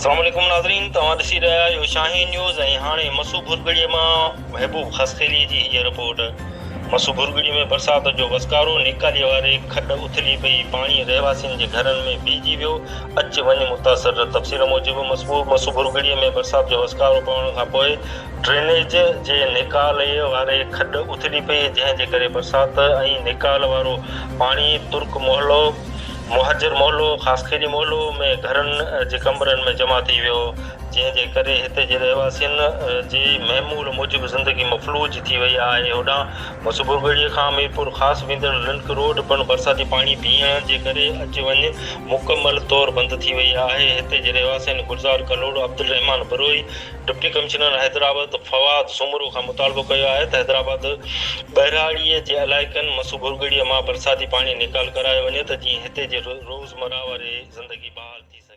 السلام عليڪم ناظرين توهان ڏسي رهيا آهيو شاهين نيوز ۽ هاڻي مسو ڀرڳڙي مان محبوب خاصخيلي جي هيء رپورٽ مسو ڀرڳڙي ۾ برسات جو وسڪارو نيڪالي واري کڏ اٿلي پئي پاڻي رهواسين جي گهرن ۾ بيهجي ويو اچ وڃ متاثر تفصيل موجب مسو ڀرڳڙي ۾ برسات جو وسڪارو پوڻ کان پوء ڊرينيج جي نيڪالي واري کڏ اٿلي پئي جنهن جي ڪري برسات ۽ نيڪال وارو پاڻي ترڪ محلو مهاجر محلو، خاصخيلي محلو ۾ گهرن جي ڪمرن ۾ جمع ٿي ويو، جنهن جي ڪري هتي جي رهواسين جي معمول موجب زندگي مفلوج ٿي وئي آهي. هوڏانهن مسوڀرڳڙي کان ميرپورخاص ويندڙ لنڪ روڊ پڻ برساتي پاڻي بيهڻ جي ڪري اچ وڃ مڪمل طور بند ٿي وئي آهي. هتي جي رهواسين گلزار ڪلهوڙو، عبدالرحمان بروهي، ڊپٽي ڪمشنر حيدرآباد فواد سومرو کان مطالبو ڪيو آهي ته حيدرآباد ٻهراڙيء جي علائقن مسو ڀرڳڙيء مان برساتي پاڻي نيڪال ڪرايو وڃي ته جيئن هتي جي روزمره واري زندگي بحال ٿي سگهي.